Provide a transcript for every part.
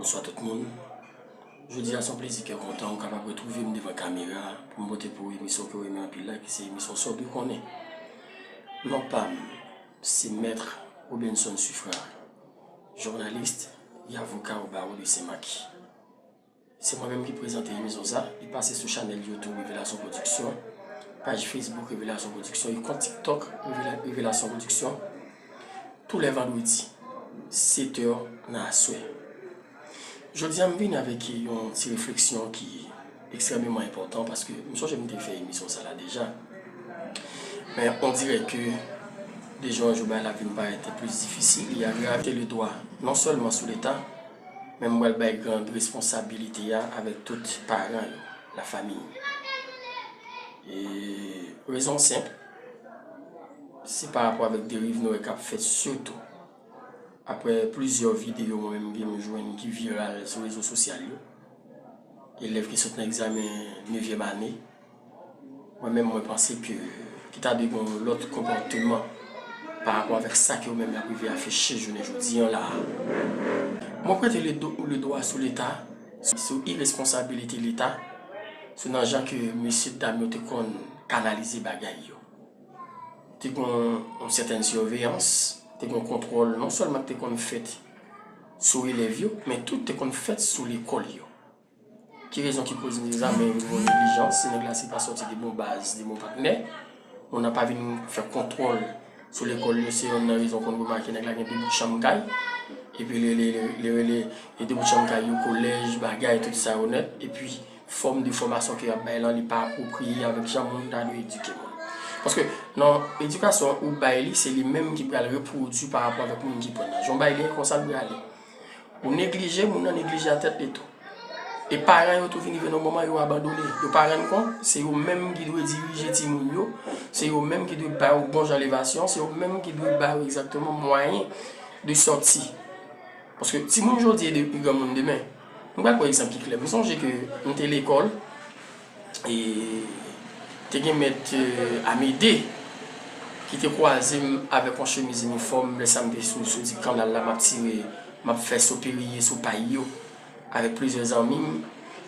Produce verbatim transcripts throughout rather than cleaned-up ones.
Bonswa tout moun. Jodi a se yon plezi kè kontan ou kapab retwouve m devan kamera pou m pote pou ou emisyon ke w renmen anpil la, ki se emisyon Sa w dwe konnen. Non pa m, se Mèt Robenson Suffrard, jounalis e avoka o bawo de Senmak. Se mwen menm ki prezante emisyon sa, li pase sou chanèl YouTube Revelasyon Production, paj Facebook Revelasyon Production e kont TikTok Revela- Revelasyon Production, tou lè vandredi, sèt è nan aswè. Jodi a m vini avèk yon ti refleksyon ki ekstrèmeman enpòtan paske m sonje m te fè emisyon sa la deja. Men on dirè ke de jou an jou bagay la vin parèt plis difisil, li agrave le dwa non sèlman sou Leta, men m pral bay gran responsabilite a avèk tout paran yo, la famille. E rezon senp, se pa rapò avèk deriv nou wè k ap fèt sitou aprè plizyè videyo mwen menm gen m jwenn ki viral sou rezo sosyal yo. Elèv ki sot nan egzamen nevyèm ane, mwen menm mwen panse ke ki ta dwe gen yon lòt konpòteman pa rapò avèk sa ke yo menm y ap rive afiche jounen jodi an la a. Mwen prete le do- le dwa sou Leta, sou iresponsabilite Leta, sou nan jan ke mesye dam yo te konn kanalize bagay yo. Te gen yon sètèn siveyans, te gen yon kontwòl non sèlman ki te konn fèt sou elèv yo, men tou te konn fèt sou lekòl yo. Ki rezon ki koz egzamen yo neglijans? Se nèg la se pa sòti de bon baz, de bon patnè. Moun nan pa vin fè kontwòl sou lekòl yo, se yonn nan rezon konn remake nèg la gen de bout chanm kay. Epi li rele li rele e de bout chanm kay yo kolèj, bagay, tout sa yo nèt. Epi fòm de fòmasyon ke y ap bay lan, li pa apwopriye avèk jan moun ta dwe edike moun. Paske nan edikasyon ou bay li, se li menm ki pral repwodui pa rapò avèk moun ki pran nan. Jan w bay li, konsa l prale. Ou neglije, moun nan neglije a tèt li tou. E paran yo tou vin rive nan moman yo abandone. Yo pa rann kont, se yo menm ki dwe dirije timoun yo, se yo menm ki dwe ba yo bon jan levasyon, se yo menm ki dwe ba yo egzakteman mwayen de sòti. Paske timoun jodi e de- e granmoun demen. M pral pran egzanp ki klè. M sonje ke m te lekòl, e te gen mèt Amede ki te kwaze m avèk yon chemiz inifòm, lè sa m te sou sou di kannal la, m ap tire, m ap fè soperiye sou pay yo avèk plizyè zanmi m.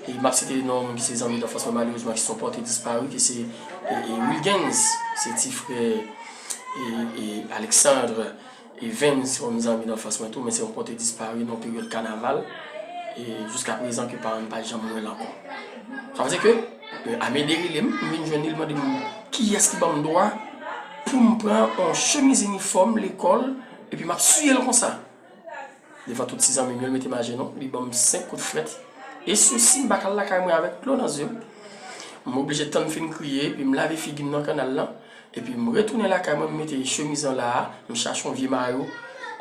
E m ap site non moun ki se zanmi danfans mwen, malerezman, ki se yon pòte dispari, ki se e, e Wilgens, se ti frè e, e Alexandre Evens, se yon zanmi danfans mwen tou, men se yon pòte dispari nan peryòd kanaval. E jiska prezan ke paran m pa janm wè l ankò. Sa vle di ke e, Amede rele m, m vin jwenn li, l mande m kiyès ki ban m dwa pou m pran yon chemiz inifòm lekòl, epi m ap siye l konsa. Devan tout ti zanmi m yo, l mete m ajenou, li ban m senk kout frèt. E sousi, m pa ka al lakay mwen avèk dlo nan zye m. M oblije tann fin kriye, epi m lave figi m nan kannal lan, epi m retounen lakay mwen, m mete chemiz an la a, m chache yon vye mayo,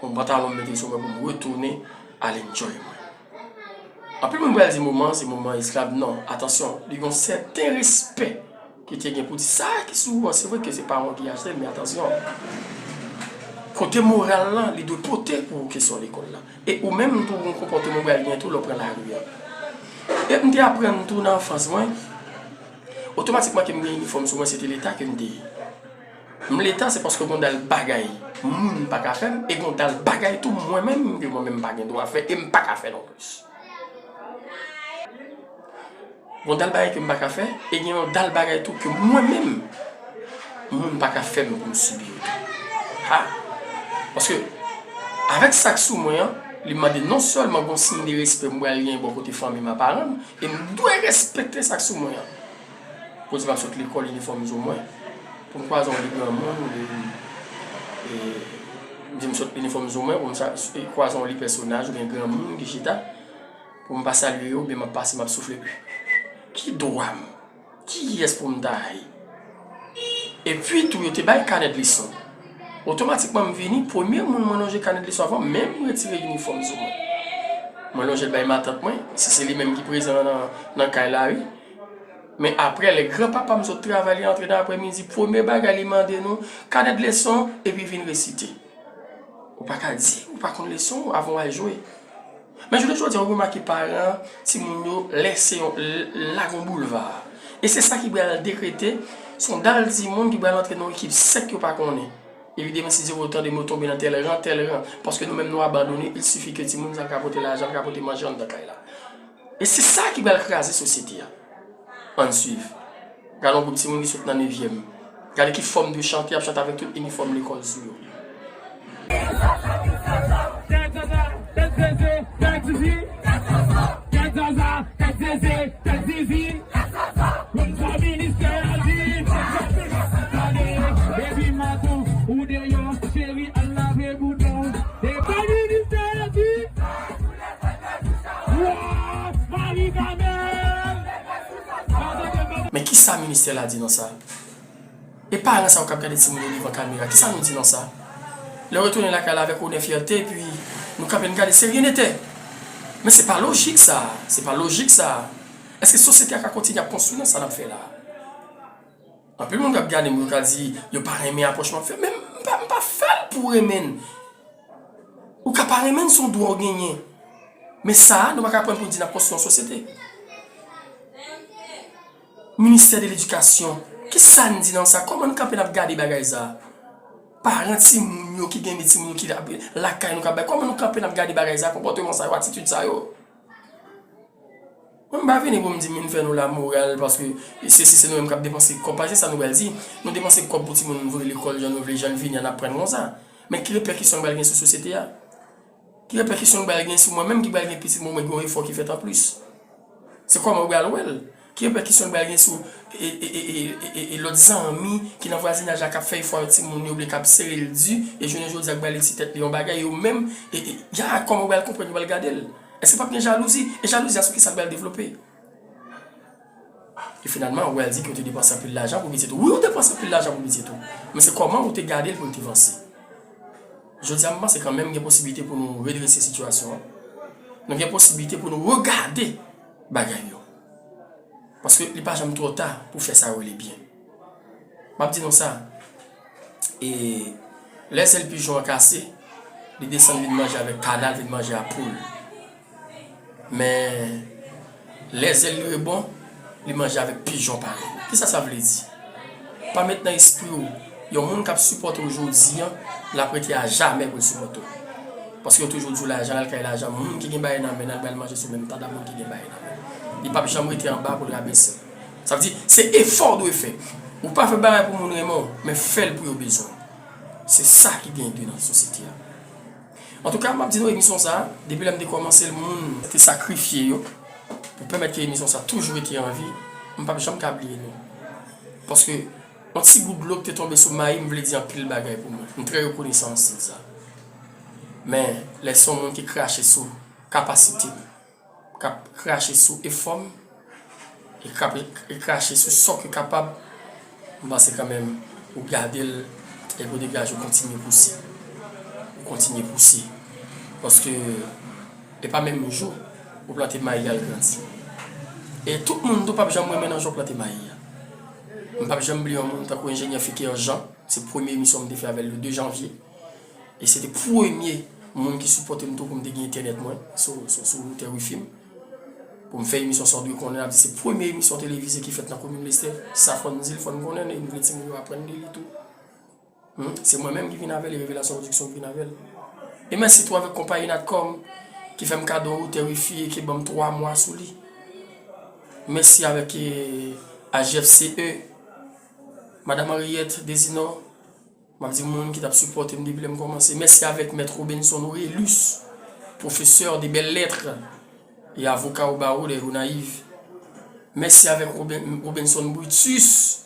yon pantalon m mete sou mwen pou m retounen al enjoy mwen. Anpil moun pral di moman an se moman esklav. Non, atansyon, li gen yon sèten respè ki te gen pou di sa ki sou ou an, se vre ke se paran w ki achte l, men atansyon. Kote moral lan, li dwe pote pou kesyon lekòl la. E ou menm tou, gen yon konpòteman ou pral gen tou lè w pran lari an. E m te aprann tou nan anfans mwen, otomatikman ke m gen inifòm sou mwen, se te Leta ke m te ye. M Leta, se paske gen yon dal bagay moun pa ka fè m, e gen yon dal bagay tou mwen menm, ke mwen menm m pa gen dwa fè, e m pa ka fè non plis. Gen yon dal bagay ke m pa ka fè, e gen yon dal bagay tou ke mwen menm, moun pa ka fè m pou m sibi yo tou. Ha! Paske, avèk sa k sou mwen an, li mande non sèlman gen yon siy de respè m pral gen bò kote fanmi m ak paran m, e m dwe respekte sa k sou mwen an. Pou di m ap sot lekòl, inifòm zo mwen, pou m kwaze yon li granmoun, oubyen e, m di m sot inifòm zo mwen, pou m sa- e, kwaze yon li pèsonaj oubyen granmoun ki chita, pou m pa salye yo, oubyen m ap pase, m ap soufle. Ki dwa m? Kiyès pou m ta ye? Epi tou, yo te bay kanèt leson. Otomatikman, m vini, premye moun mwen lonje kanèt leson avan menm retire inifòm sou mwen. Mwen lonje l bay matant mwen, si se li menm ki prezan nan, nan kay la, wi. Men aprè, lè granpapa m sot travay, li antre nan aprèmidi, premye bagay li mande nou, kanèt leson, epi vin resite. Ou pa ka di ou pa konn leson w avan w al jwe. Men jounen jodi a, ou remake paran, timoun yo lese yon l- lage yon boulva. E se sa ki pral dekrete, se yon dal timoun ki pral antre nan yon ekip sèk yo pa konnen. Epi demen si Dye vle, w tande m, yo tonbe nan tèl ran, tèl ran. Paske nou menm nou abandone, il sifi ke timoun sa ka pote lajan, ka pote manje anndan kay la. E se sa ki pral kraze sosyete a. Ann swiv. Gade yon gwoup timoun ki sot nan nevyèm. Gade ki fòm de chante y ap chante avèk tout inifòm lekòl sou yo. Tèt zaza, tèt zeze, tèt zizi. Tèt zaza, tèt zeze, tèt zizi. Konn sa ministè a di. Gade, epi maton, ou deyò, cheri, al lave bouda w. E sa ministè a di. Wa, Marie Carmelle. Men kisa ministè la di nan sa? E paran sa yo k ap gade timoun yo devan kamera, kisa nou di nan sa? Lè yo retounen lakay la avèk onè, fyète, epi nou kanpe n gade, se rien n'était. Men se pa lojik sa, se pa lojik sa. Èske sosyete a ka kontinye ap konstwi nan sa n ap fè la? Anpil moun k ap gade m, yo ka di yo pa renmen apwòch m ap fè, men m pa, m pa fè l pou renmen l. Ou ka pa renmen l, se yon dwa w genyen. Men sa a, nou pa ka pran l pou di n ap konstwi yon sosyete. Ministè de ledikasyon, kisa n di nan sa? Kòman n kanpe n ap gade bagay sa? Paran timoun yo ki gen de timoun yo ki ap lakay nou k ap bay, kòman nou kanpe n ap gade bagay sa, konpòteman sa yo, atitid sa yo? Mwen m pa vini pou m di moun fè nou lamoral, paske se, se, se nou menm k ap depanse kòb, paske se sa nou pral di, nou depanse kòb pou timoun voye lekòl jan nou vle, jan l vini an ap pran l konsa. Men ki repèkisyon l pral gen sou sosyete a? Ki repèkisyon l pral gen sou mwen menm ki pral gen pitit mwen, mwen gen yon efò ki fèt anplis? Se kòman w pral wè l? Ki repèkisyon l pral gen sou e, e, e, e, e, e, e lòt zanmi ki nan vwazinaj la k ap fè efò avèk timoun yo, oubyen k ap sere l di, e jounen jodi a k ba li ti tèt li yon bagay, yo menm, e, e, ya, kòman w pral konprann, yo pral gade l? Èske p ap gen jalouzi? E jalouzi a sou kisa l pral devlope? E finalman, ou pral di ke w te depanse anpil lajan pou pitit ou. Wi, ou depanse anpil lajan pou pitit ou. Men se kòman ou te gade l pou l te vanse. Jodi a, m panse kanmenm gen posiblite pou nou redrese sitiyasyon an. Nou gen posiblite pou nou regade bagay yo. Paske li pa janm twò ta pou fè sa yo rele byen. M ap di nou sa, e lè zèl pijon an kase, li desann vin manje avèk kana, l vin manje a poul. Men, lè zèl li rebon, li manje avèk pijon parèy. Kisa sa vle di? Pa met nan espri w, yon moun k ap sipòte w jodi a, l ap rete a jamè pou l sipòte w. Paske yo toujou di w lajan, al kay lajan, moun ki gen bagay nan men l, al bay l manje sou menm tab a moun ki gen bagay nan men l. Li p ap janm rete anba pou l rabese w. Sa vle di, se efò w dwe fè. Ou pa fè bagay pou moun renmen w, men fè l pou yo bezwen w. Se sa ki gen de nan sosyete a. Antouka, m ap di nou, emisyon sa a, depi lè m te kòmanse l, moun te sakrifye yo pou pèmèt ke emisyon sa a toujou rete an vi, m p ap janm ka bliye nou. Paske yon ti gout dlo ki te tonbe sou mayi m vle di anpil bagay pou mwen. M trè rekonesan ansanm sa. Men, lè se yon moun ki krache sou kapasite m, k ap krache sou efò m, e k ap e krache sou sa w kapab, m panse kanmenm ou gade l epi ou degaje, ou kontinye pouse. Ou kontinye pouse. Paske e pa menm jou ou plante mayi a l grandi. E tout moun tou p ap janm renmen nan jan w plante mayi a. M p ap janm bliye yon moun tankou enjenyè Fiker Jean, se premye emisyon m te fè avè l le de janvye. E se te premye moun ki sipòte m tou pou m te gen entènèt mwen sou, sou, sou woutè wifi m. Pou m fè emisyon sa w dwe konnen, ap di se premye emisyon televize ki fèt nan komin Lestè. Sa fò n di l, fò n konnen l, e m vle timoun yo aprann de li tou. Hmm, se mwen menm ki vin avè l, e Revelasyon Pwodiksyon ki vin avè l. E mèsi tou avèk konpayi Natcom ki fè m kado yon woutè wifi e ki ban m twa mwa sou li. Mèsi avèk, eh, A G F C E, Madam Henriette Desinor, m ap di moun ki t ap sipòte m depi lè m kòmanse. Mèsi avèk Mèt Robenson Aurelus, pwofesè de belles lettres e avoka o bawo de Gonayiv. Mèsi avèk Roben-, Robenson Brutus,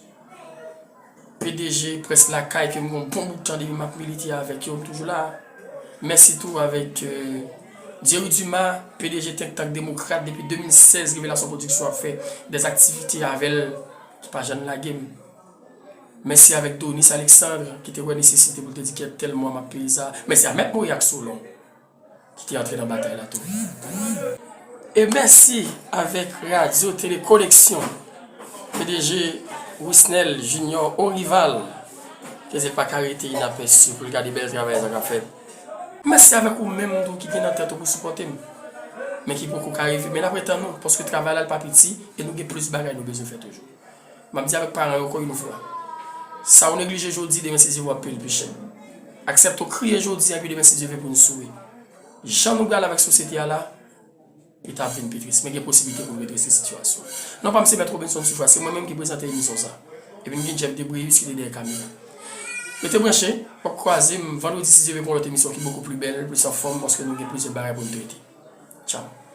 P D G Près Lakay, ke m gen yon bon bout tan depi m ap milite avèk yo, m toujou la. Mèsi tou avèk, euh, Jerry Dumas, P D G Think Tank Demokrat, depi de mil sèz, Revelasyon Pwodiksyon ap fè dèzaktivite avè l, ki pa janm lage m. Mèsi avèk Donis Alexandre, ki te wè nesesite pou l te di, "Kèt, tèl mwa m ap peye sa." Mèsi a Mèt Moriak Solon, ki te antre nan batay la tou. E mèsi avèk Radyo Tele Koneksyon, P D G Wisnel Junior Orival, ke se pa ka rete inapèsi pou l gade bèl travay sa k ap fèt. Mèsi avèk ou menm tou ki gen nan tèt ou pou sipòte m, men ki poko ka rive. Men n ap ret tann nou, paske travay la, l pa piti, e nou gen plis bagay nou bezwen fè toujou. M ap di avèk paran yo ankò yon fwa, sa w neglije jodi, demen si Dye vle w ap peye l pi chè. Aksepte w kriye jodi a, epi demen, si Dye vle, pou n souri. Jan nou pral avèk sosyete a la, li t ap vin pi tris. Men gen posiblite pou n redrese sitiyasyon. Non pa m se Mèt Robinson Sifra, se mwen menm ki prezante emisyon sa. Epi n gen Jeff Debrius ki te dèyè kamera. Rete branche, w ap kwaze m vandredi, si Dye vle, pou yon lòt emisyon ki bokou pli bèl, plis anfòm, paske nou gen plizyè bagay pou n trete. Tchao.